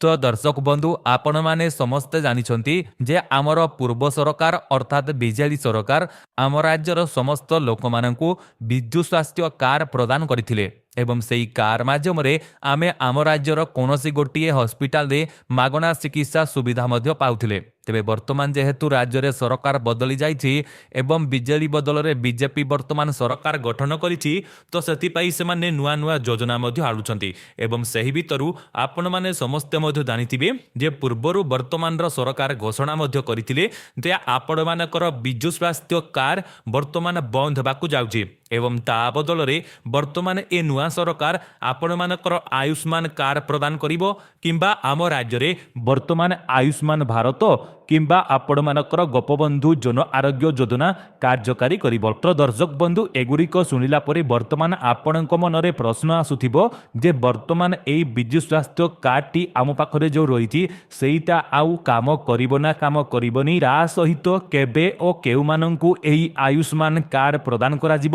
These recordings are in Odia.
ତ ଦର୍ଶକ ବନ୍ଧୁ, ଆପଣମାନେ ସମସ୍ତେ ଜାଣିଛନ୍ତି ଯେ ଆମର ପୂର୍ବ ସରକାର ଅର୍ଥାତ୍ ବିଜେଡି ସରକାର ଆମ ରାଜ୍ୟର ସମସ୍ତ ଲୋକମାନଙ୍କୁ ବିଜୁ ସ୍ୱାସ୍ଥ୍ୟ କାର୍ଡ ପ୍ରଦାନ କରିଥିଲେ ଏବଂ ସେଇ କାର୍ଡ ମାଧ୍ୟମରେ ଆମେ ଆମ ରାଜ୍ୟର କୌଣସି ଗୋଟିଏ ହସ୍ପିଟାଲରେ ମାଗଣା ଚିକିତ୍ସା ସୁବିଧା ମଧ୍ୟ ପାଉଥିଲେ। ତେବେ ବର୍ତ୍ତମାନ ଯେହେତୁ ରାଜ୍ୟରେ ସରକାର ବଦଳି ଯାଇଛି ଏବଂ ବିଜେଡି ବଦଳରେ ବିଜେପି ବର୍ତ୍ତମାନ ସରକାର ଗଠନ କରିଛି, ତ ସେଥିପାଇଁ ସେମାନେ ନୂଆ ନୂଆ ଯୋଜନା ମଧ୍ୟ ଆଣୁଛନ୍ତି। ଏବଂ ସେହି ଭିତରୁ ଆପଣମାନେ ସମସ୍ତେ ମଧ୍ୟ ଜାଣିଥିବେ ଯେ ପୂର୍ବରୁ ବର୍ତ୍ତମାନର ସରକାର ଘୋଷଣା ମଧ୍ୟ କରିଥିଲେ ଯେ ଆପଣମାନଙ୍କର ବିଜୁ ସ୍ୱାସ୍ଥ୍ୟ କାର୍ଡ ବର୍ତ୍ତମାନ ବନ୍ଦ ହେବାକୁ ଯାଉଛି ଏବଂ ତା ବଦଳରେ ବର୍ତ୍ତମାନ ଏ ନୂଆ ସରକାର ଆପଣମାନଙ୍କର ଆୟୁଷ୍ମାନ କାର୍ଡ ପ୍ରଦାନ କରିବ କିମ୍ବା ଆମ ରାଜ୍ୟରେ ବର୍ତ୍ତମାନ ଆୟୁଷ୍ମାନ ଭାରତ କିମ୍ବା ଆପଣମାନଙ୍କର ଗୋପବନ୍ଧୁ ଜନ ଆରୋଗ୍ୟ ଯୋଜନା କାର୍ଯ୍ୟକାରୀ କରିବ। ତ ଦର୍ଶକ ବନ୍ଧୁ, ଏଗୁଡ଼ିକ ଶୁଣିଲା ପରେ ବର୍ତ୍ତମାନ ଆପଣଙ୍କ ମନରେ ପ୍ରଶ୍ନ ଆସୁଥିବ ଯେ ବର୍ତ୍ତମାନ ଏଇ ବିଜୁ ସ୍ୱାସ୍ଥ୍ୟ କାର୍ଡଟି ଆମ ପାଖରେ ଯେଉଁ ରହିଛି, ସେଇଟା ଆଉ କାମ କରିବ ନା କାମ କରିବନି? ତା ସହିତ କେବେ ଓ କେଉଁମାନଙ୍କୁ ଏହି ଆୟୁଷ୍ମାନ କାର୍ଡ ପ୍ରଦାନ କରାଯିବ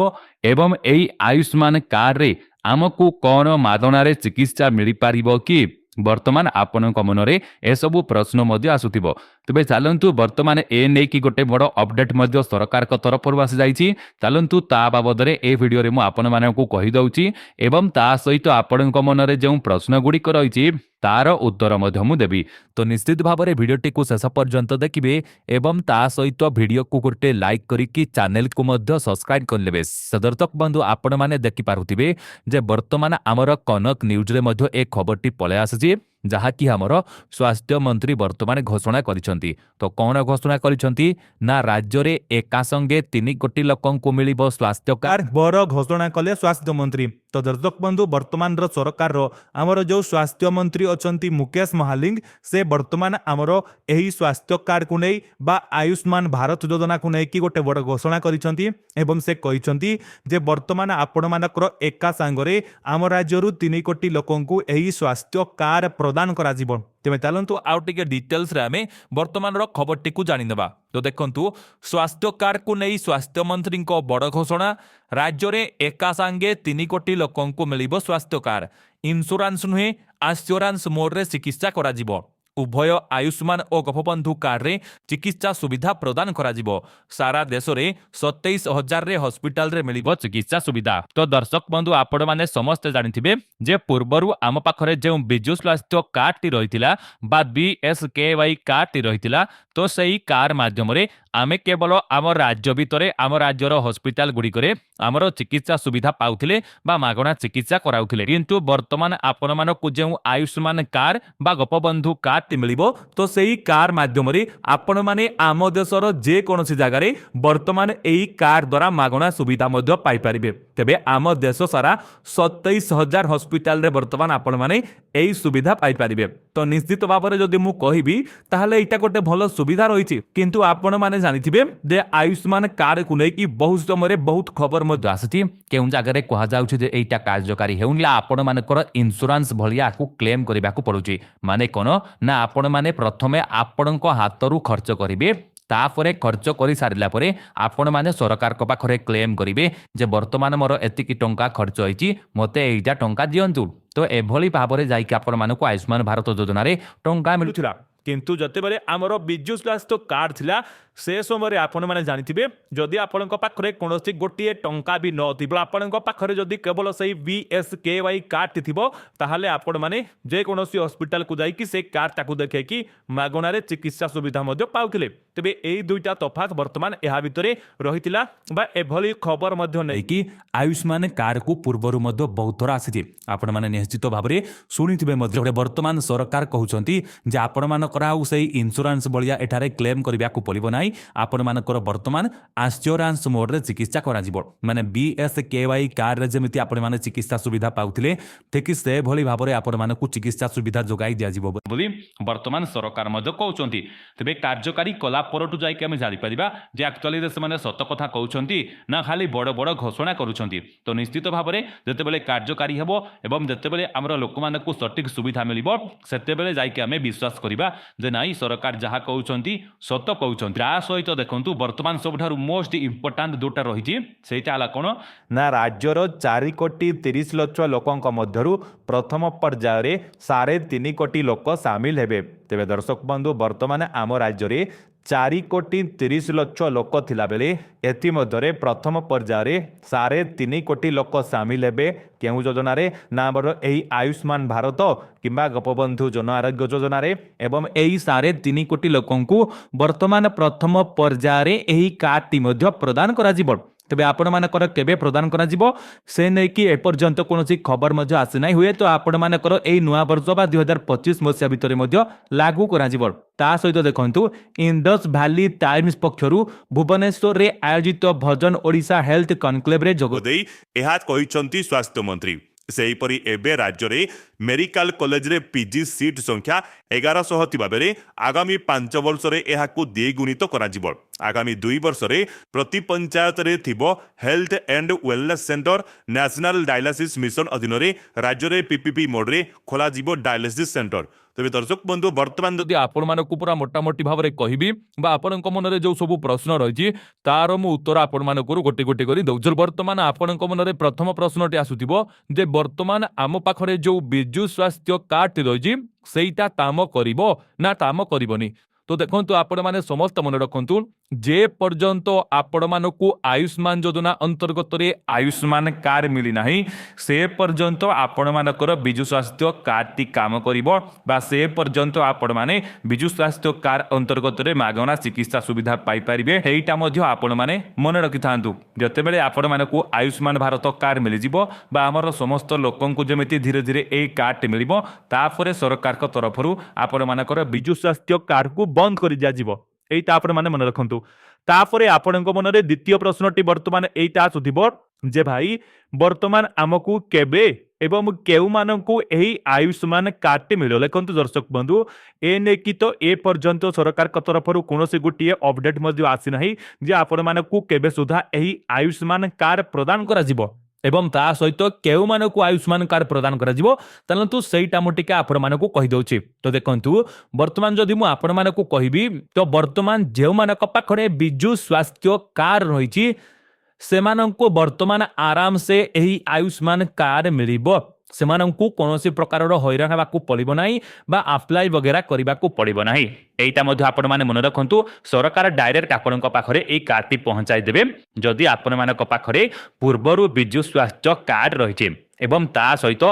ଏବଂ ଏଇ ଆୟୁଷ୍ମାନ କାର୍ଡରେ ଆମକୁ କ'ଣ ମାଗଣାରେ ଚିକିତ୍ସା ମିଳିପାରିବ କି? ବର୍ତ୍ତମାନ ଆପଣଙ୍କ ମନରେ ଏସବୁ ପ୍ରଶ୍ନ ମଧ୍ୟ ଆସୁଥିବ। ତେବେ ଚାଲନ୍ତୁ, ବର୍ତ୍ତମାନ ଏ ନେଇକି ଗୋଟେ ବଡ଼ ଅପଡେଟ୍ ମଧ୍ୟ ସରକାରଙ୍କ ତରଫରୁ ଆସିଯାଇଛି। ଚାଲନ୍ତୁ, ତା ବାବଦରେ ଏ ଭିଡ଼ିଓରେ ମୁଁ ଆପଣମାନଙ୍କୁ କହିଦେଉଛି ଏବଂ ତା ସହିତ ଆପଣଙ୍କ ମନରେ ଯେଉଁ ପ୍ରଶ୍ନ ଗୁଡ଼ିକ ରହିଛି, ତାର ଉତ୍ତର ମଧ୍ୟ ମୁଁ ଦେବି। ତ ନିଶ୍ଚିତ ଭାବରେ ଭିଡ଼ିଓଟିକୁ ଶେଷ ପର୍ଯ୍ୟନ୍ତ ଦେଖିବେ ଏବଂ ତା ସହିତ ଭିଡ଼ିଓକୁ ଗୋଟେ ଲାଇକ୍ କରିକି ଚ୍ୟାନେଲକୁ ମଧ୍ୟ ସବସ୍କ୍ରାଇବ୍ କରିନେବେ। ଦର୍ଶକ ବନ୍ଧୁ, ଆପଣମାନେ ଦେଖିପାରୁଥିବେ ଯେ ବର୍ତ୍ତମାନ ଆମର କନକ ନ୍ୟୁଜ୍ରେ ମଧ୍ୟ ଏ ଖବରଟି ପଳାଇ ଆସିଛି, ଯାହାକି ଆମର ସ୍ୱାସ୍ଥ୍ୟ ମନ୍ତ୍ରୀ ବର୍ତ୍ତମାନ ଘୋଷଣା କରିଛନ୍ତି। ତ କ'ଣ ଘୋଷଣା କରିଛନ୍ତି ନା, ରାଜ୍ୟରେ ଏକା ସଙ୍ଗେ 3 କୋଟି ଲୋକଙ୍କୁ ମିଳିବ ସ୍ୱାସ୍ଥ୍ୟ କାର୍ଡ। କାର୍ଡ ବଡ଼ ଘୋଷଣା କଲେ ସ୍ୱାସ୍ଥ୍ୟମନ୍ତ୍ରୀ। ତ ଦର୍ଶକ ବନ୍ଧୁ, ବର୍ତ୍ତମାନର ସରକାରର ଆମର ଯେଉଁ ସ୍ୱାସ୍ଥ୍ୟମନ୍ତ୍ରୀ ଅଛନ୍ତି ମୁକେଶ ମହାଲିଙ୍ଗ, ସେ ବର୍ତ୍ତମାନ ଆମର ଏହି ସ୍ୱାସ୍ଥ୍ୟ କାର୍ଡକୁ ନେଇ ବା ଆୟୁଷ୍ମାନ ଭାରତ ଯୋଜନାକୁ ନେଇକି ଗୋଟେ ବଡ଼ ଘୋଷଣା କରିଛନ୍ତି ଏବଂ ସେ କହିଛନ୍ତି ଯେ ବର୍ତ୍ତମାନ ଆପଣମାନଙ୍କର ଏକା ସାଙ୍ଗରେ ଆମ ରାଜ୍ୟରୁ 3 କୋଟି ଲୋକଙ୍କୁ ଏହି ସ୍ୱାସ୍ଥ୍ୟ କାର୍ଡ ପ୍ରଦାନ କରାଯିବ। ତେବେ ଚାଲନ୍ତୁ, ଆଉ ଟିକେ ଡିଟେଲ୍ସରେ ଆମେ ବର୍ତ୍ତମାନର ଖବରଟିକୁ ଜାଣିନେବା। ତ ଦେଖନ୍ତୁ, ସ୍ୱାସ୍ଥ୍ୟ କାର୍ଡକୁ ନେଇ ସ୍ୱାସ୍ଥ୍ୟମନ୍ତ୍ରୀଙ୍କ ବଡ଼ ଘୋଷଣା। ରାଜ୍ୟରେ ଏକା ସାଙ୍ଗେ 3 କୋଟି ଲୋକଙ୍କୁ ମିଳିବ ସ୍ୱାସ୍ଥ୍ୟ କାର୍ଡ। ଇନ୍ସୁରାନ୍ସ ନୁହେଁ, ଆସ୍ୟୁରାନ୍ସ ମୋଡରେ ଚିକିତ୍ସା କରାଯିବ। ଉଭୟ ଆୟୁଷ୍ମାନ ଓ ଗୋପବନ୍ଧୁ କାର୍ଡରେ ଚିକିତ୍ସା ସୁବିଧା ପ୍ରଦାନ କରାଯିବ। ସାରା ଦେଶରେ 27,000ରେ ହସ୍ପିଟାଲରେ ମିଳିବ ଚିକିତ୍ସା ସୁବିଧା। ତ ଦର୍ଶକ ବନ୍ଧୁ, ଆପଣମାନେ ସମସ୍ତେ ଜାଣିଥିବେ ଯେ ପୂର୍ବରୁ ଆମ ପାଖରେ ଯେଉଁ ବିଜୁ ସ୍ୱାସ୍ଥ୍ୟ କାର୍ଡଟି ରହିଥିଲା ବା ବିଏସ୍କେୱାଇ କାର୍ଡଟି ରହିଥିଲା, ତ ସେଇ କାର୍ଡ ମାଧ୍ୟମରେ ଆମେ କେବଳ ଆମ ରାଜ୍ୟ ଭିତରେ ଆମ ରାଜ୍ୟର ହସ୍ପିଟାଲ ଗୁଡ଼ିକରେ ଆମର ଚିକିତ୍ସା ସୁବିଧା ପାଉଥିଲେ ବା ମାଗଣା ଚିକିତ୍ସା କରାଉଥିଲେ। କିନ୍ତୁ ବର୍ତ୍ତମାନ ଆପଣମାନଙ୍କୁ ଯେଉଁ ଆୟୁଷ୍ମାନ କାର୍ଡ ବା ଗୋପବନ୍ଧୁ କାର୍ଡଟି ମିଳିବ, ତ ସେଇ କାର୍ଡ ମାଧ୍ୟମରେ ଆପଣମାନେ ଆମ ଦେଶର ଯେକୌଣସି ଜାଗାରେ ବର୍ତ୍ତମାନ ଏଇ କାର୍ଡ ଦ୍ୱାରା ମାଗଣା ସୁବିଧା ମଧ୍ୟ ପାଇପାରିବେ। ତେବେ ଆମ ଦେଶ ସାରା 27,000 ହସ୍ପିଟାଲରେ ବର୍ତ୍ତମାନ ଆପଣମାନେ ଏଇ ସୁବିଧା ପାଇପାରିବେ। ତ ନିଶ୍ଚିତ ଭାବରେ ଯଦି ମୁଁ କହିବି, ତାହେଲେ ଏଇଟା ଗୋଟେ ଭଲ ସୁବିଧା ରହିଛି। କିନ୍ତୁ ଆପଣମାନେ ଜାଣିଥିବେ ଯେ ଆୟୁଷ୍ମାନ କାର୍ଡକୁ ନେଇକି ବହୁତ ସମୟରେ ବହୁତ ଖବର ମଧ୍ୟ ମଧ୍ୟ ଆସିଛି। କେଉଁ ଜାଗାରେ କୁହାଯାଉଛି ଯେ ଏଇଟା କାର୍ଯ୍ୟକାରୀ ହେଉନି, ଆପଣମାନଙ୍କର ଇନ୍ସୁରାନ୍ସ ଭଳିଆ ଆକୁ କ୍ଲେମ୍ କରିବାକୁ ପଡୁଛି। ମାନେ କ'ଣ ନା, ଆପଣମାନେ ପ୍ରଥମେ ଆପଣଙ୍କ ହାତରୁ ଖର୍ଚ୍ଚ କରିବେ, ତାପରେ ଖର୍ଚ୍ଚ କରିସାରିଲା ପରେ ଆପଣମାନେ ସରକାରଙ୍କ ପାଖରେ କ୍ଲେମ୍ କରିବେ ଯେ ବର୍ତ୍ତମାନ ମୋର ଏତିକି ଟଙ୍କା ଖର୍ଚ୍ଚ ହେଇଛି, ମୋତେ ଏଇଟା ଟଙ୍କା ଦିଅନ୍ତୁ। ତ ଏଭଳି ଭାବରେ ଯାଇକି ଆପଣମାନଙ୍କୁ ଆୟୁଷ୍ମାନ ଭାରତ ଯୋଜନାରେ ଟଙ୍କା ମିଳୁଛି। ମିଳୁଥିଲା। କିନ୍ତୁ ଯେତେବେଳେ ଆମର ବିଜୁ ସ୍ୱାସ୍ଥ୍ୟ କାର୍ଡ ଥିଲା, ସେ ସମୟରେ ଆପଣମାନେ ଜାଣିଥିବେ, ଯଦି ଆପଣଙ୍କ ପାଖରେ କୌଣସି ଗୋଟିଏ ଟଙ୍କା ବି ନଥିବ, ଆପଣଙ୍କ ପାଖରେ ଯଦି କେବଳ ସେଇ ବିଏସ୍କେୱାଇ କାର୍ଡଟି ଥିବ, ତାହେଲେ ଆପଣମାନେ ଯେକୌଣସି ହସ୍ପିଟାଲକୁ ଯାଇକି ସେ କାର୍ଡଟାକୁ ଦେଖେଇକି ମାଗଣାରେ ଚିକିତ୍ସା ସୁବିଧା ମଧ୍ୟ ପାଉଥିଲେ। ତେବେ ଏଇ ଦୁଇଟା ତଫାତ ବର୍ତ୍ତମାନ ଏହା ଭିତରେ ରହିଥିଲା ବା ଏଭଳି ଖବର ମଧ୍ୟ ନେଇ ନେଇକି ଆୟୁଷ୍ମାନ କାର୍ଡକୁ ପୂର୍ବରୁ ମଧ୍ୟ ବହୁତ ଥର ଆସିଛି। ଆପଣମାନେ ନିଶ୍ଚିତ ଭାବରେ ଶୁଣିଥିବେ ମଧ୍ୟ। ବର୍ତ୍ତମାନ ସରକାର କହୁଛନ୍ତି ଯେ ଆପଣମାନଙ୍କର ଆଉ ସେଇ ଇନ୍ସୁରାନ୍ସ ଭଳିଆ ଏଠାରେ କ୍ଲେମ୍ କରିବାକୁ ପଡ଼ିବ ନାହିଁ। ଆପଣମାନଙ୍କର ବର୍ତ୍ତମାନ ଆସ୍ୟୁରାନ୍ସ ମୋଡରେ ଚିକିତ୍ସା କରାଯିବ। ମାନେ ବିଏସ୍କେୱାଇ କାର୍ଡରେ ଯେମିତି ଆପଣମାନେ ଚିକିତ୍ସା ସୁବିଧା ପାଉଥିଲେ, ଠିକ୍ ସେଭଳି ଭାବରେ ଆପଣମାନଙ୍କୁ ଚିକିତ୍ସା ସୁବିଧା ଯୋଗାଇ ଦିଆଯିବ ବୋଲି ବର୍ତ୍ତମାନ ସରକାର ମଧ୍ୟ କହୁଛନ୍ତି। ତେବେ କାର୍ଯ୍ୟକାରୀ କଲା ପରଠୁ ଯାଇକି ଆମେ ଜାଣିପାରିବା ଯେ ଆକ୍ଚୁଆଲିରେ ସେମାନେ ସତ କଥା କହୁଛନ୍ତି ନା ଖାଲି ବଡ଼ ବଡ଼ ଘୋଷଣା କରୁଛନ୍ତି। ତ ନିଶ୍ଚିତ ଭାବରେ ଯେତେବେଳେ କାର୍ଯ୍ୟକାରୀ ହେବ ଏବଂ ଯେତେବେଳେ ଆମର ଲୋକମାନଙ୍କୁ ସଠିକ୍ ସୁବିଧା ମିଳିବ, ସେତେବେଳେ ଯାଇକି ଆମେ ବିଶ୍ୱାସ କରିବା ଯେ ନାଇଁ, ସରକାର ଯାହା କହୁଛନ୍ତି ସତ କହୁଛନ୍ତି। ତା ତା ସହିତ ଦେଖନ୍ତୁ, ବର୍ତ୍ତମାନ ସବୁଠାରୁ ମୋଷ୍ଟ ଇମ୍ପୋର୍ଟାଣ୍ଟ ଯେଉଁଟା ରହିଛି, ସେଇଟା ହେଲା କ'ଣ ନା ରାଜ୍ୟର 4 କୋଟି 30 ଲକ୍ଷ ଲୋକଙ୍କ ମଧ୍ୟରୁ ପ୍ରଥମ ପର୍ଯ୍ୟାୟରେ 3.5 କୋଟି ଲୋକ ସାମିଲ ହେବେ। ତେବେ ଦର୍ଶକ ବନ୍ଧୁ, ବର୍ତ୍ତମାନ ଆମ ରାଜ୍ୟରେ 4 କୋଟି 30 ଲକ୍ଷ ଲୋକ ଥିଲାବେଳେ ଏଥିମଧ୍ୟରେ ପ୍ରଥମ ପର୍ଯ୍ୟାୟରେ 3.5 କୋଟି ଲୋକ ସାମିଲ ହେବେ। କେଉଁ ଯୋଜନାରେ ନା ଆମର ଏହି ଆୟୁଷ୍ମାନ ଭାରତ କିମ୍ବା ଗୋପବନ୍ଧୁ ଜନ ଆରୋଗ୍ୟ ଯୋଜନାରେ। ଏବଂ ଏହି 3.5 କୋଟି ଲୋକଙ୍କୁ ବର୍ତ୍ତମାନ ପ୍ରଥମ ପର୍ଯ୍ୟାୟରେ ଏହି କାର୍ଡଟି ମଧ୍ୟ ପ୍ରଦାନ କରାଯିବ। ତେବେ ଆପଣମାନଙ୍କର କେବେ ପ୍ରଦାନ କରାଯିବ, ସେ ନେଇକି ଏପର୍ଯ୍ୟନ୍ତ କୌଣସି ଖବର ମଧ୍ୟ ଆସିନାହିଁ। ହୁଏତ ଆପଣମାନଙ୍କର ଏଇ ନୂଆ ବର୍ଷ ବା 2025 ମସିହା ଭିତରେ ମଧ୍ୟ ଲାଗୁ କରାଯିବ। ତା ସହିତ ଦେଖନ୍ତୁ, ଇଣ୍ଡସ୍ ଭ୍ୟାଲି ଟାଇମ୍ସ ପକ୍ଷରୁ ଭୁବନେଶ୍ୱରରେ ଆୟୋଜିତ ଭିଜନ ଓଡ଼ିଶା ହେଲ୍ଥ କନକ୍ଲେଭରେ ଯୋଗ ଦେଇ ଏହା କହିଛନ୍ତି ସ୍ୱାସ୍ଥ୍ୟମନ୍ତ୍ରୀ। ସେହିପରି ଏବେ ରାଜ୍ୟରେ ମେଡିକାଲ କଲେଜରେ ପିଜି ସିଟ୍ ସଂଖ୍ୟା 1100 ଥିବାବେଳେ ଆଗାମୀ 5 ବର୍ଷରେ ଏହାକୁ ଦ୍ୱିଗୁଣିତ କରାଯିବ। ଆଗାମୀ 2 ବର୍ଷରେ ପ୍ରତି ପଞ୍ଚାୟତରେ ଥିବ health and wellness centre. National dialysis mission ଅଧୀନରେ ରାଜ୍ୟରେ ପିପିପି ମୋଡରେ ଖୋଲାଯିବ ଡାୟାଲିସିସ୍ ସେଣ୍ଟର। ତେବେ ଦର୍ଶକ ବନ୍ଧୁ, ବର୍ତ୍ତମାନ ଯଦି ଆପଣମାନଙ୍କୁ ପୁରା ମୋଟାମୋଟି ଭାବରେ କହିବି ବା ଆପଣଙ୍କ ମନରେ ଯେଉଁ ସବୁ ପ୍ରଶ୍ନ ରହିଛି, ତାର ମୁଁ ଉତ୍ତର ଆପଣମାନଙ୍କର ଗୋଟେ ଗୋଟେ କରି ଦେଉଛି। ବର୍ତ୍ତମାନ ଆପଣଙ୍କ ମନରେ ପ୍ରଥମ ପ୍ରଶ୍ନଟି ଆସୁଥିବ ଯେ ବର୍ତ୍ତମାନ ଆମ ପାଖରେ ଯେଉଁ ବିଜୁ ସ୍ୱାସ୍ଥ୍ୟ କାର୍ଡଟି ରହିଛି, ସେଇଟା କାମ କରିବ ନା କାମ କରିବନି? ତ ଦେଖନ୍ତୁ, ଆପଣମାନେ ସମସ୍ତେ ମନେ ରଖନ୍ତୁ, ଯେ ପର୍ଯ୍ୟନ୍ତ ଆପଣମାନଙ୍କୁ ଆୟୁଷ୍ମାନ ଯୋଜନା ଅନ୍ତର୍ଗତରେ ଆୟୁଷ୍ମାନ କାର୍ଡ ମିଳିନାହିଁ, ସେ ପର୍ଯ୍ୟନ୍ତ ଆପଣମାନଙ୍କର ବିଜୁ ସ୍ୱାସ୍ଥ୍ୟ କାର୍ଡଟି କାମ କରିବ ବା ସେ ପର୍ଯ୍ୟନ୍ତ ଆପଣମାନେ ବିଜୁ ସ୍ୱାସ୍ଥ୍ୟ କାର୍ଡ ଅନ୍ତର୍ଗତରେ ମାଗଣା ଚିକିତ୍ସା ସୁବିଧା ପାଇପାରିବେ। ଏଇଟା ମଧ୍ୟ ଆପଣମାନେ ମନେ ରଖିଥାନ୍ତୁ। ଯେତେବେଳେ ଆପଣମାନଙ୍କୁ ଆୟୁଷ୍ମାନ ଭାରତ କାର୍ଡ ମିଳିଯିବ ବା ଆମର ସମସ୍ତ ଲୋକଙ୍କୁ ଯେମିତି ଧୀରେ ଧୀରେ ଏଇ କାର୍ଡଟି ମିଳିବ, ତାପରେ ସରକାରଙ୍କ ତରଫରୁ ଆପଣମାନଙ୍କର ବିଜୁ ସ୍ୱାସ୍ଥ୍ୟ କାର୍ଡକୁ ବନ୍ଦ କରିଦିଆଯିବ। ଏଇଟା ଆପଣମାନେ ମନେ ରଖନ୍ତୁ। ତାପରେ ଆପଣଙ୍କ ମନରେ ଦ୍ୱିତୀୟ ପ୍ରଶ୍ନଟି ବର୍ତ୍ତମାନ ଏଇଟା ଆସୁଥିବ ଯେ ଭାଇ, ବର୍ତ୍ତମାନ ଆମକୁ କେବେ ଏବଂ କେଉଁମାନଙ୍କୁ ଏହି ଆୟୁଷ୍ମାନ କାର୍ଡଟି ମିଳିବ? ଲେଖନ୍ତୁ ଦର୍ଶକ ବନ୍ଧୁ, ଏ ନେଇକି ତ ଏ ପର୍ଯ୍ୟନ୍ତ ସରକାରଙ୍କ ତରଫରୁ କୌଣସି ଗୋଟିଏ ଅପଡେଟ୍ ମଧ୍ୟ ଆସିନାହିଁ ଯେ ଆପଣମାନଙ୍କୁ କେବେ ସୁଦ୍ଧା ଏହି ଆୟୁଷ୍ମାନ କାର୍ଡ ପ୍ରଦାନ କରାଯିବ ଏବଂ ତା ସହିତ କେଉଁମାନଙ୍କୁ ଆୟୁଷ୍ମାନ କାର୍ଡ ପ୍ରଦାନ କରାଯିବ। ଚାଲନ୍ତୁ, ସେଇଟା ମୁଁ ଟିକେ ଆପଣମାନଙ୍କୁ କହିଦେଉଛି। ତ ଦେଖନ୍ତୁ, ବର୍ତ୍ତମାନ ଯଦି ମୁଁ ଆପଣମାନଙ୍କୁ କହିବି, ତ ବର୍ତ୍ତମାନ ଯେଉଁମାନଙ୍କ ପାଖରେ ବିଜୁ ସ୍ୱାସ୍ଥ୍ୟ କାର୍ଡ ରହିଛି, ସେମାନଙ୍କୁ ବର୍ତ୍ତମାନ ଆରାମସେ ଏହି ଆୟୁଷ୍ମାନ କାର୍ଡ ମିଳିବ। ସେମାନଙ୍କୁ କୌଣସି ପ୍ରକାରର ହଇରାଣ ହେବାକୁ ପଡ଼ିବ ନାହିଁ ବା ଆପ୍ଲାଏ ବଗେରା କରିବାକୁ ପଡ଼ିବ ନାହିଁ। ଏଇଟା ମଧ୍ୟ ଆପଣମାନେ ମନେ ରଖନ୍ତୁ। ସରକାର ଡାଇରେକ୍ଟ ଆପଣଙ୍କ ପାଖରେ ଏଇ କାର୍ଡଟି ପହଞ୍ଚାଇ ଦେବେ, ଯଦି ଆପଣମାନଙ୍କ ପାଖରେ ପୂର୍ବରୁ ବିଜୁ ସ୍ୱାସ୍ଥ୍ୟ କାର୍ଡ ରହିଛି। ଏବଂ ତା ସହିତ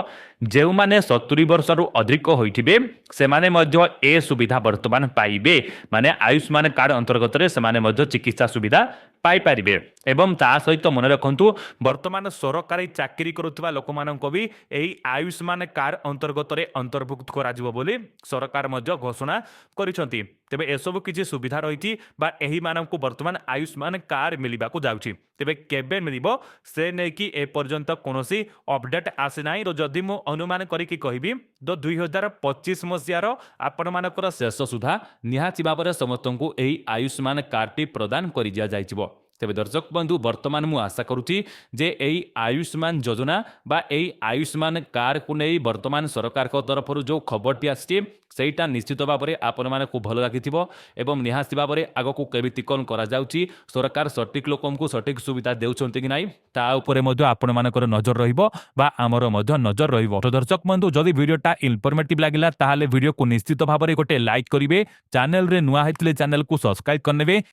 ଯେଉଁମାନେ 70 ବର୍ଷରୁ ଅଧିକ ହୋଇଥିବେ, ସେମାନେ ମଧ୍ୟ ଏ ସୁବିଧା ବର୍ତ୍ତମାନ ପାଇବେ। ମାନେ ଆୟୁଷ୍ମାନ କାର୍ଡ ଅନ୍ତର୍ଗତରେ ସେମାନେ ମଧ୍ୟ ଚିକିତ୍ସା ସୁବିଧା ପାଇପାରିବେ। ଏବଂ ତା ସହିତ ମନେ ରଖନ୍ତୁ, ବର୍ତ୍ତମାନ ସରକାରୀ ଚାକିରି କରୁଥିବା ଲୋକମାନଙ୍କ ବି ଏହି ଆୟୁଷ୍ମାନ କାର୍ଡ ଅନ୍ତର୍ଗତରେ ଅନ୍ତର୍ଭୁକ୍ତ କରାଯିବ ବୋଲି ସରକାର ମଧ୍ୟ ଘୋଷଣା କରିଛନ୍ତି। ତେବେ ଏସବୁ କିଛି ସୁବିଧା ରହିଛି ବା ଏହିମାନଙ୍କୁ ବର୍ତ୍ତମାନ ଆୟୁଷ୍ମାନ କାର୍ଡ ମିଳିବାକୁ ଯାଉଛି। ତେବେ କେବେ ମିଳିବ, ସେ ନେଇକି ଏପର୍ଯ୍ୟନ୍ତ କୌଣସି ଅପଡେଟ୍ ଆସିନାହିଁ। ତ ଯଦି ମୁଁ ଅନୁମାନ କରିକି କହିବି, ତ 2025 ମସିହାର ଆପଣମାନଙ୍କର ଶେଷ ସୁଦ୍ଧା ନିହାତି ଭାବରେ ସମସ୍ତଙ୍କୁ ଏହି ଆୟୁଷ୍ମାନ କାର୍ଡଟି ପ୍ରଦାନ କରିଦିଆଯାଇଯିବ। ତେବେ ଦର୍ଶକ ବନ୍ଧୁ, ବର୍ତ୍ତମାନ ମୁଁ ଆଶା କରୁଛି ଯେ ଏହି ଆୟୁଷ୍ମାନ ଯୋଜନା ବା ଏହି ଆୟୁଷ୍ମାନ କାର୍ଡକୁ ନେଇ ବର୍ତ୍ତମାନ ସରକାରଙ୍କ ତରଫରୁ ଯେଉଁ ଖବରଟି ଆସିଛି, ସେଇଟା ନିଶ୍ଚିତ ଭାବରେ ଆପଣମାନଙ୍କୁ ଭଲ ଲାଗିଥିବ। ଏବଂ ନିହାତି ଭାବରେ ଆଗକୁ କେମିତି କ'ଣ କରାଯାଉଛି, ସରକାର ସଠିକ୍ ଲୋକଙ୍କୁ ସଠିକ୍ ସୁବିଧା ଦେଉଛନ୍ତି କି ନାହିଁ, ତା ଉପରେ ମଧ୍ୟ ଆପଣମାନଙ୍କର ନଜର ରହିବ ବା ଆମର ମଧ୍ୟ ନଜର ରହିବ। ତ ଦର୍ଶକ ବନ୍ଧୁ, ଯଦି ଭିଡ଼ିଓଟା ଇନଫର୍ମେଟିଭ୍ ଲାଗିଲା, ତାହେଲେ ଭିଡ଼ିଓକୁ ନିଶ୍ଚିତ ଭାବରେ ଗୋଟେ ଲାଇକ୍ କରିବେ। ଚ୍ୟାନେଲରେ ନୂଆ ହେଇଥିଲେ ଚ୍ୟାନେଲକୁ ସବସ୍କ୍ରାଇବ୍ କରିନେବେ।